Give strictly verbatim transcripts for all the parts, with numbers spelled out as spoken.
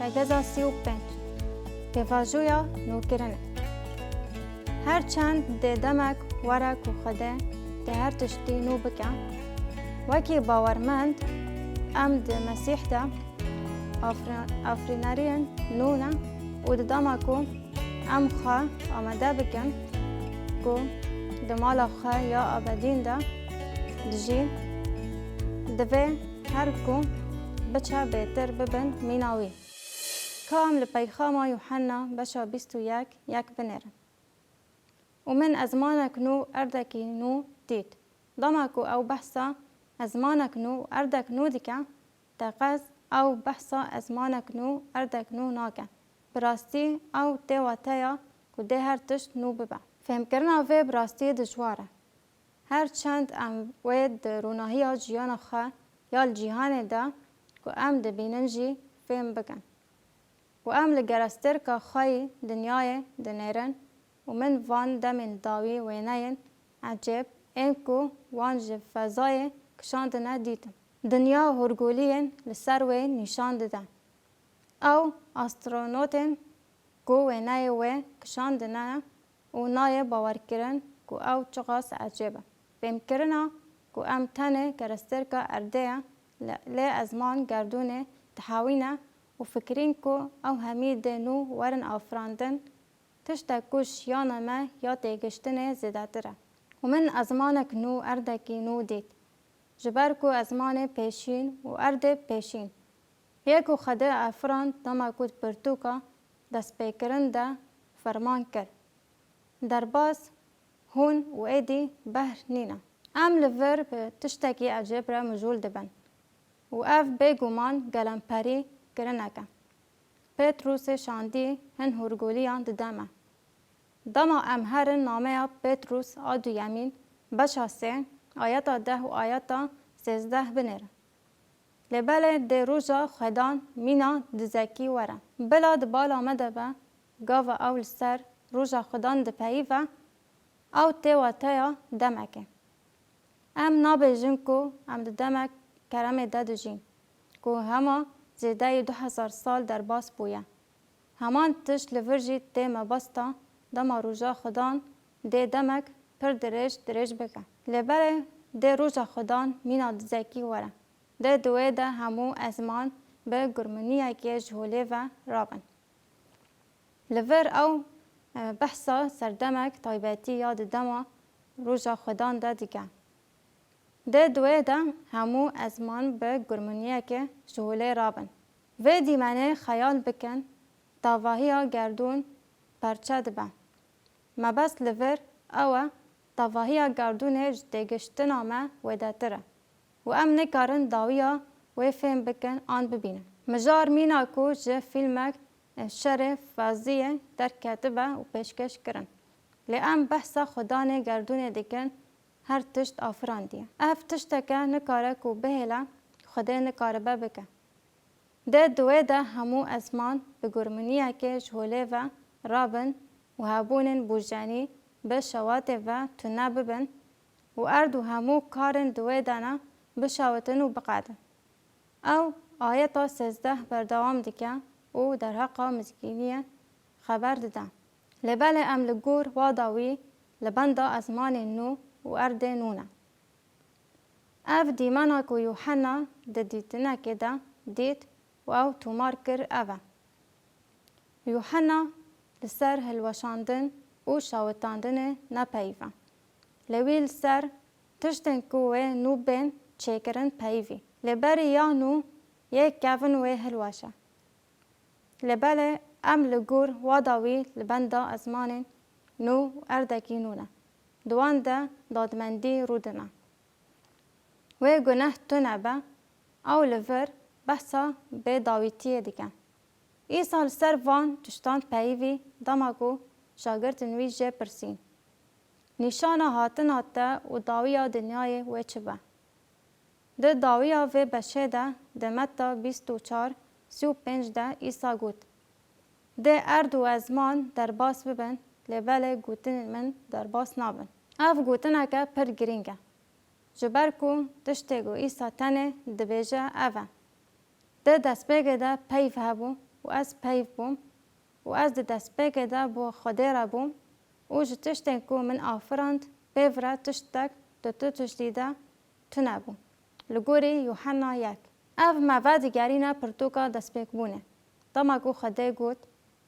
Efeza sî û pênc. Pêvajoya nûkirinê. Her çend dê demek were ku Xwedê dê her tiştî nû bike, wekî bawermend em di Mesîh de afri-, afirîneriyên nû ne û di dema ku em xwe amade bikin ku di mala xwe ya ebedîn de dijîn, divê her ku biçe bêtir bibin mîna wî. Ka em li peyxama Yuhenna beşa bîst û yek yek binêrin. Û min ezmanek nû erdekî nû dît. Dema ku ew behsa ezmanek nû û erdek nû dike, teqez ew behsa ezmanek nû erdek nû nake. Bi rastî ew tê wateya ku dê her tişt nû bibe. Fêmkirina vê bi rastî dijwar e. Her çend em wê di rûnahiya jiyana xwe ya li cîhanê de ku em dibînin jî fêm bikin. Û em li gerestêrka xwe yî dinyayê dinêrin û min van demên dawî wêneyên ecêb ên ku wan ji fezayê kişandine dîtin. Dinya hûrguliyên li ser wê nîşan dide. Ew astronotên ku wêneyê wê kişandine û nayê bawerkirin ku ew çiqas ecêb e. Fêmkirina ku em tenê kerestêrka erdê ye, lê, lê ezman gerdûnê dihewîne û fikirîn ku ew hemî dê nû werin afirandin, tiştek ku şiyana me ya têgiştinê zêdetir e. Û min ezmanek nû erdekî nû dît. Ji ber ku ezmanê pêşîn û erdê pêşîn. Yê ku Xwedê afirand dema ku di pirtûka destpêkirin de ferman kir, derbas, hûn û êdî behr nîne. Em li vir bi tiştekî ecêb re mijûl dibin û ev bêguman gelemperî kirinek e. Pêtrûsê şandî hin hûrgûliyan dide me. Dema em herin nameya Pêtrûs a duyemîn, beşa sê, ayeta deh û ayeta sêzdeh binêrin. Lê belê dê roja Xwedan mîna dizekî were. Bila di bala me de be, gava ew li ser roja Xwedan dipeyive, ew tê wateya demekê. Em nabêjin ku em di demek keremê de dijîn, ku hema zêdeyî du hezar sal derbas bûye. Heman tişt li vir jî tê mebesta dema roja Xudan dê demek pir dirêj dirêj bike. Lê belê dê roja Xudan mîna dizekî were. Dê di wê de hemû ezman bi gurminiyekê ji holê ve rabin. Li vir ew, e, behsa serdemek taybetî ya di dema roja Xudan de dike. Dê di wê de hemû ezman bi gurminiyekê ji holê rabin. Vê dîmenê xeyal bikin, tavahiya gerdûn perçe dibe. Mebest li vir ew e, tavahiya gerdûnê ji têgiştina me wêdetir e û em nikarin dawiya wê fêm bikin an bibînin. Mijar mîna ku ji fîlmek şerê feziyê derketibe û pêşkêş kirin. Lê em behsa Xudanê gerdûnê dikin, her tişt afirandiye. Ev tişteke nikare ku bihêle, Xwedê nikaribe bike. Dê di wê de hemû ezman bi gurminiyekê ji holê ve rabin û hebûnên bûjenî bi şewatê ve tune bibin û erd û hemû karên di wê de ne bişewitin û biqedin. Ew ayeta sêzdeh berdewam dike û derheqa mizgîniyê xeber dide. Lê belê em li gor wa dawî li benda ezmanên nû û erdê nû ne. Ev dîmena ku Yûhenna di dîtinekê de dît û ew tomar kir ev e. Yûhenna li ser hilweşandin û şawitandinê ne peyv e. Lê wî li ser tiştên ku wê nû bên çêkirin peyv î. Lê berî ya nû yê kevin wê hilweşe. Lê belê em li gor wa dawî li benda ezmanên nû û erdekî nû ne. Di wan de dadmendî rûdine. Wê guneh tune be, ew li vir behsa bêdawîtiyê dike. Îsa li ser van tiştan peyivî dema ku şagirtên wî jê pirsîn, nîşana hatina te û dawiya dinyayê wê çi be? Di dawiya vê beşê de di Metta bîst û çar sî û pênc de Îsa got, Dê erd û ezman derbas bibin, lê belê gotinên min derbas nabin. Ev gotineke pir girîng e. Ji ber ku tiştê ku Îsa tenê dibêje ev e. Di destpêkê de peyv hebû, û ez peyv bûm û ez di destpêkê de bo Xwedê re bûm û ji tiştên ku min afirand pêv re tiştek di tu tiştî de tune bû. Li gorî Yuhenna yek. Ev me vedigerîne pirtûka destpêkbûnê. Dema ku Xwedê got,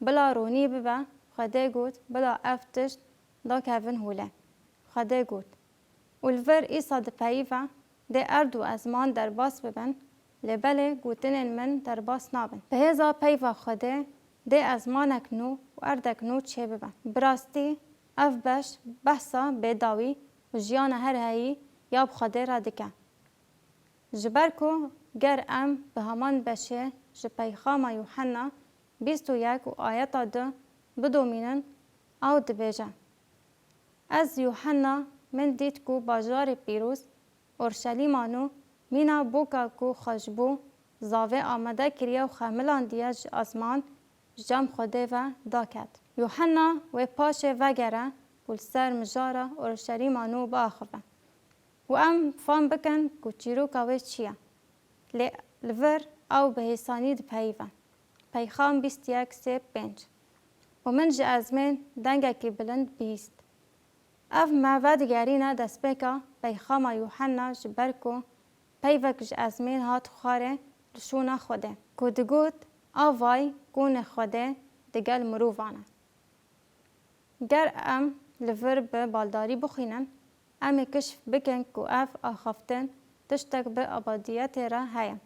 "Bila ronî bibe", Xwedê got, "Bila ev tişt dakevin holê." Xwedê got. Û li vir Îsa dipeyive, dê erd û ezman derbas bibin, lê belê gotinên min derbas nabin. Bi hêza peyva Xwedê dê ezmanek nû û erdek nû çêbibe. Bi rastî ev beş behsa bêdawî û jiyana her heyî ya bi Xwedê re dike. Ji ber ku ger em bi heman beşê ji peyxama Yuhenna bîst û yek û ayeta du bidomînin, ew dibêje, "Ez Yuhenna min dît ku bajarê pîroz, Orşelîma nû, mîna boka ku xwe ji bo zavê amade kiriye û xemilandiye ji ezman, ji cem Xwedê ve daket." Yuhenna wê paşê vegere û li ser mijara Orşelîma nû biaxive. Û em fam bikin ku çîroka wê çi ye. Lê li vir ew bi hêsanî dipeyive. Peyxam bîst yek sê pênc. Û min ji ezmên dengekî bilind bihîst. Ev me vedigerîne destpêka peyxama Yuhenna, ji ber ku peyvek ji ezmên hat xwarê li şûna Xwedê, ku digot, "Avay kûnê Xwedê digel mirovan e." Ger em li vir bi baldarî bixwînin, em ê kişf bikin ku ev axaftin tiştek bi ebadiyetê re heye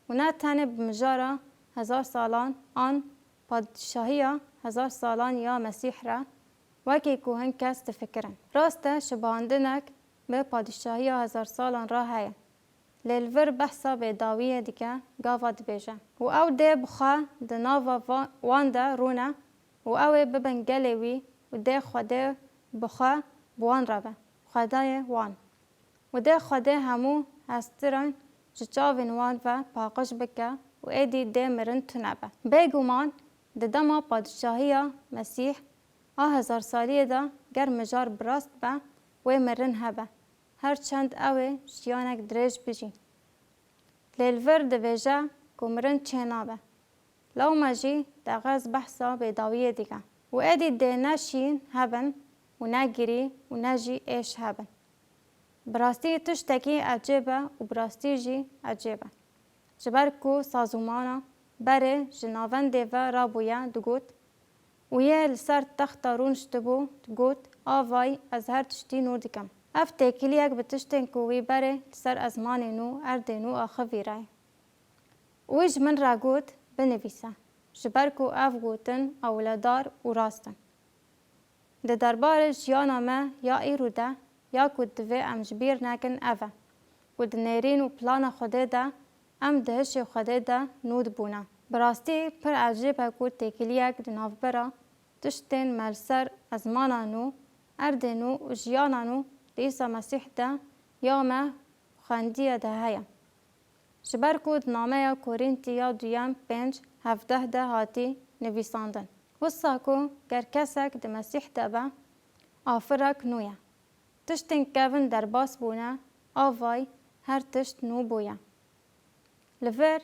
û ne tenê bi mijara hezar salan an padîşahiya hezar salan ya Mesîh re, wekî ku hin kes difikirin. Rast e, şibahandinek bi padîşahiya hezar salan re heye. Lê li vir behsa bêdawiyê dike, gava dibêje. Û ew dê bi xwe di nava va-, wan de rûne û ew ê bibin gelê wî û dê Xwedê bi xwe bi wan re be, Xwedayê wan. Û dê Xwedê hemû hestiran ji çavên wan ve paqij bike û êdî dê mirin tune be. Bêguman di dema padîşahiya Mesîh a hezarsaliyê de ger mijar bi rast be, wê mirin hebe. Her çend ew ê jiyanek dirêj bijîn. Lê li vir dibêje ku mirin çênabe. Lewma jî deqez behsa bêdawiyê dike. Û êdî dê ne şîn hebin û ne girî û ne jî êş hebin. Bi rastî tiştekî ecêb e û bi rastî jî ecêb e. Ji ber ku sazûmana berê ji navendê ve rabûye, digot, û yê li ser texta rûniştibû, digot, "Avay, ez her tiştî nû dikim." Ev têkiliyek bi tiştên ku wî berê li ser ezmanê nû, erdê nû axivî re ye. Wî ji min re got, "Binivîse, ji ber ku ev gotin ewledar û rast in." Di derbarê jiyana me ya îro de, ya ku divê em ji bîr nekin ev e, ku di nêrîn û plana Xwedê de em di hişê Xwedê de nû dibûne. Bi rastî pir ecêb e ku têkiliyek di navbera tiştên me li ser ezmana nû, erdê nû û jiyana nû li Îsa Mesîh de ya me xwendiye de heye. Ji ber ku di nameya Korîntî ya duyem pênc hevdeh de hatî nivîsandin, "Wisa ku ger kesek di Mesîh de be, afirek nû ye. Tiştên kevin derbas bûne, avay her tişt nû bûye." Li vir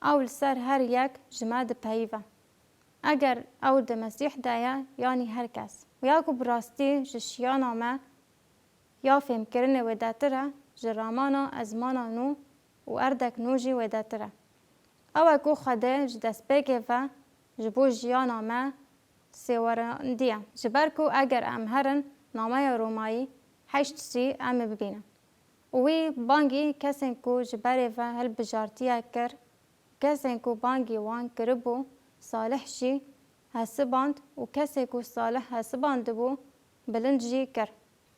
ew li ser her yek ji me dipeyive. Eger ew di Mesîh de ye, yanî her kes. Û ya ku bi rastî ji şiyana me ya fêmkirinê wêdetir e, ji ramana ezmana nû û erdek nû jî wêdetir e. Ew e ku Xwedê ji destpêkê ve ji bo jiyana me sêwerandiye. Ji ber ku eger em herin nameya Romayî heşt sî em ê bibînin. Û wî bangî kesên ku ji berê ve hilbijartiye kir, kesên ku bangî wan kiribû salih jî hesiband û kesê ku salih hesibandibû bilind jî kir.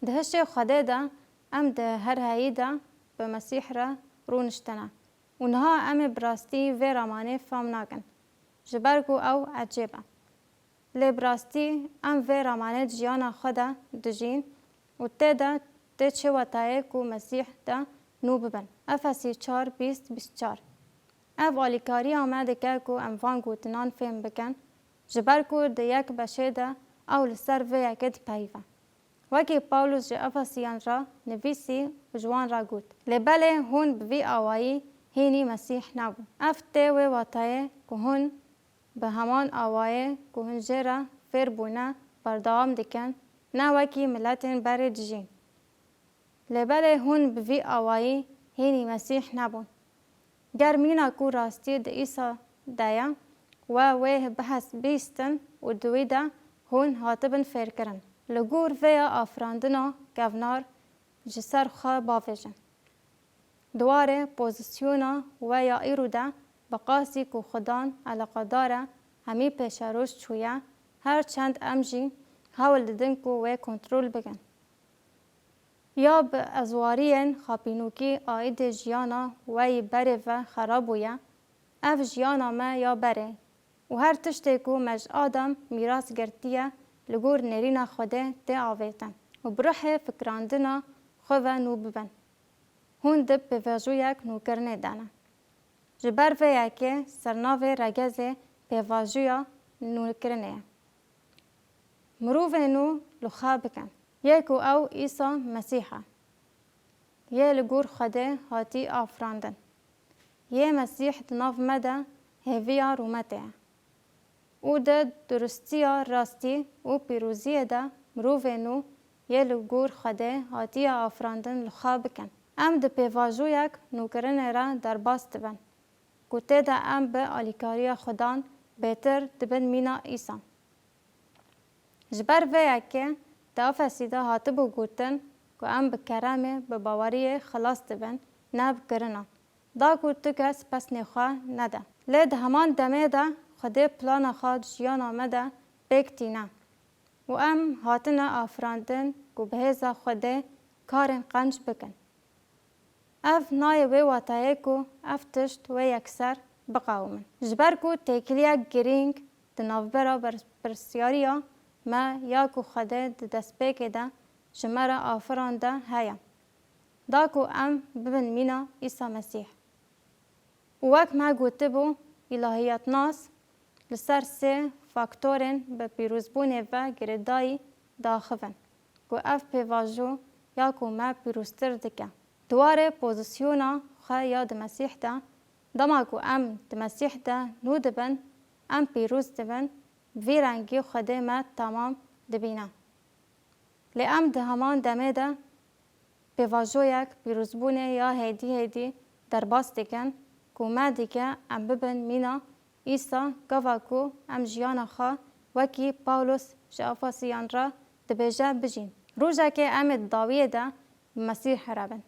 Di hişê Xwedê de em di her heyî de bi Mesîh re rûniştine û niha em ê bi rastî vê ramanê fam nakin, ji ber ku ew ecêb e. Lê bi rastî em vê ramanê di jiyana xwe de dijîn û tê de tê çi watayê ku Mesîh de nû bibin. Efesî çar, bîst, bîst çar. Ev alîkariya me dike ku em van gotinan fêm bikin, ji ber ku di yek beşê de ew li ser vê yekê dipeyive. Wekî Pawlos ji Efesiyan re nivîsî û ji wan re got, "Lê belê hûn bi vî awayî hînî Mesîh nebûn." Ev tê wê watayê ku hûn Bi heman awayê ku hûn jê re fêr bûne, berdewam dikin, ne wekî miletên berê dijîn. Lê belê hûn bi vî awayî hînî Mesîh nebûn. Ger mîna ku rastî di Îsa de ye, we wê bihest bihîstin û di wî de hûn hatibin fêrkirin. Li gor vê ya afirandina kevnar ji ser xwe bavêjin. Di warê pozîsyona we ya îro de, bi qasî ku Xudan eleqedar e, hemî pêşeroj çûye, her çend em jî hewl didin ku wê kontrol bikin. Ya bi ezwariyên xapînokî aîdê jiyana we yî berê ve xera bûye, ev jiyana me ya berê û her tiştê ku me ji Adam mîras girtiye li gor nêrîna Xwedê tê avêtin û bi ruhê fikirandina xwe ve nû bibin. Hûn di pêvajoyek nûkirinê de ne. Ji ber vê yekê sernavê regezê pêvajoya nûkirinê ye. Mirovê nû li xwe bikin. Yê ku ew Îsa Mesîh e. Yê li gor Xwedê hatî afirandin. Yê Mesîh di nav me de hêviya rûmetê ye. Û di duristiya rastî û pîroziyê de mirovê nû yê li gor Xwedê hatiye afirandin li xwe bikin. Em di pêvajoyek nûkirinê re derbas dibin, ku tê de em bi alîkariya Xudan bêtir dibin mîna Îsa. Ji ber vê yekê di Efesî de hatibû gotin ku em bi keremê, bi baweriyê xilas dibin, ne bi kirinan. Da ku tu kes pesnê xwe nede. Lê di heman demê de Xwedê plana xwe di jiyana me de pêk tîne û em hatine afirandin ku bi hêza Xwedê karên qenc bikin. Ev nayê wê wateyê ku ev tişt wê yekser biqewimin. Ji ber ku têkiliyek girîng di navbera berpirsiyariya me ya ku Xwedê di destpêkê de ji me re afirande heye, da ku em bibin mîna Îsa Mesîh. Û wek me gotibû, îlahiyatnas li ser sê faktorên bi pîrozbûnê ve girêdayî diaxivin, ku ev pêvajo ya ku me pîroztir dike. Di warê pozîsyona xwe ya di Mesîh de, dema ku em di Mesîh de nû dibin, em pîroz dibin, bi vî rengî Xwedê me temam dibîne. Lê em di heman demê de pêvajoyek pîrozbûnê ya hêdî hêdî derbas dikin, ku me dike em bibin mîna Îsa, gava ku em jiyana xwe wekî Pawlos ji Efesiyan re dibêje bijîn. Rojekê em ê di dawiyê de bi Mesîh re bin,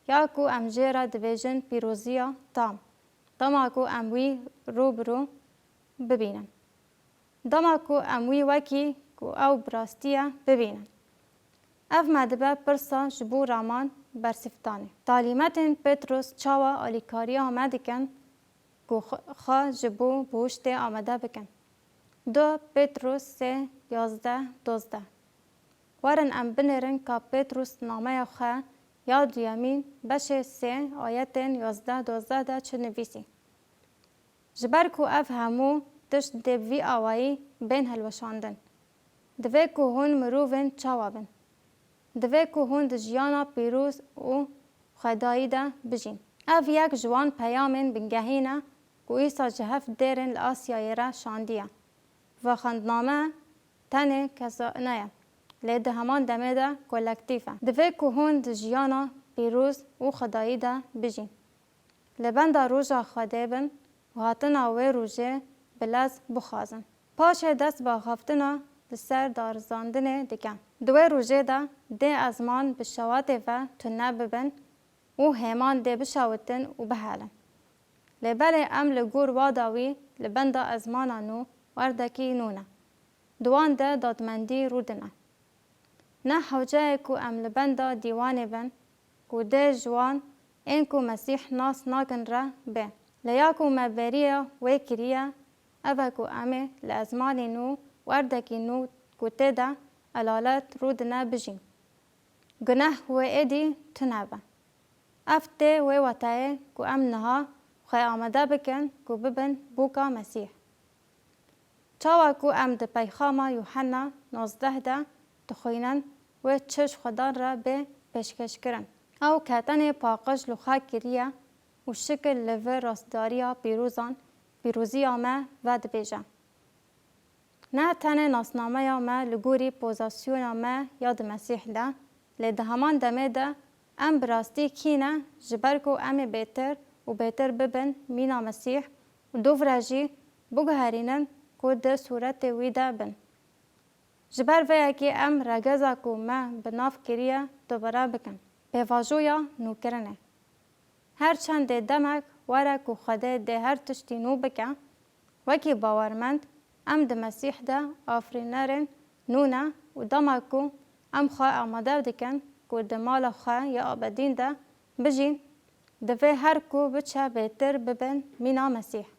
ya ku em jê re dibêjin pîroziya tam, dema ku em wî rû bi rû bibînin. Dema ku em wî wekî ku ew bi rastî ye bibînin. Ev me dibe pirsa ji bo raman bersîvdanê. Talîmetên Petrus çawa alîkariya me dikin ku xwe, xwe ji bo bihuştê amade bikin? Du Petrus sê, yazdeh, dozdeh. Werin em binêrin ka Petrus nameya xwe ya duyemîn beşê sê ayetên yazdeh dozdeh de çi nivîsî. Ji ber ku ev hemû tişt dê bi vî awayî bên hilweşandin, divê ku hûn mirovên çawa bin? Divê ku hûn di jiyana pîroz û xwedayî de bijîn. Ev yek ji wan peyamên bingehî ne ku Îsa ji heft dêrên li Asyayê re şandiye. Vexwendname tenê kesane ye, lê di heman demê de kolektîf e. Divê ku hûn di jiyana pîroz û xwedayî de bijîn. Li benda roja Xwedê bin û hatina wê rojê bi lez bixwazin. Paşê dest bi axaftina li ser darizandinê dikin. Di wê rojê de dê ezman bi şewatê ve tune bibin û hêman dê bişewitin û bihelin. Lê belê em li gor wa dawî li benda ezmana nû werdekî nû ne. Di wan de dadmendî rûdine. Ne hewce ye ku em li benda dîwanê bin ku dê ji wan ên ku Mesîh nas nakin re bê. Lê ya ku me bêriya wê kiriye, ev e ku em ê li ezmanê nû, werdekî nû ku tê de elalet rûdine bijîn. Guneh wê êdî tune be. Ev tê wê wateyê ku em niha xwe amade bikin ku bibin bûka Mesîh. Çawa ku em di peyxama Yuhenna nozdeh de dixwînin, wê çi ji Xudan re bê pêşkêşkirin? Ew ketenê paqij li xwe kiriye û şikil li vir rastdariya pîrozan pîroziya me vedibêje. Ne tenê nasnameya me li gorî pozisyona me ya di Mesîh de, lê di heman demê de em bi rastî kî ne, ji ber ku em ê bêtir û bêtir bibin mîna Mesîh û dûv re jî biguherînin ku di sûretê wî de bin. Ji ber vê yekê em regeza ku me bi nav kiriye dubare bikin. Pêvajoya nûkirinê. Her çendê demek were ku Xwedê dê her tiştî nû bike, wekî bawermend em di Mesîh de afirînerên nû ne û dema ku em xwe amade dikin ku di mala xwe ya ebedîn de bijîn, divê her ku biçe bêtir bibin mîna Mesîh.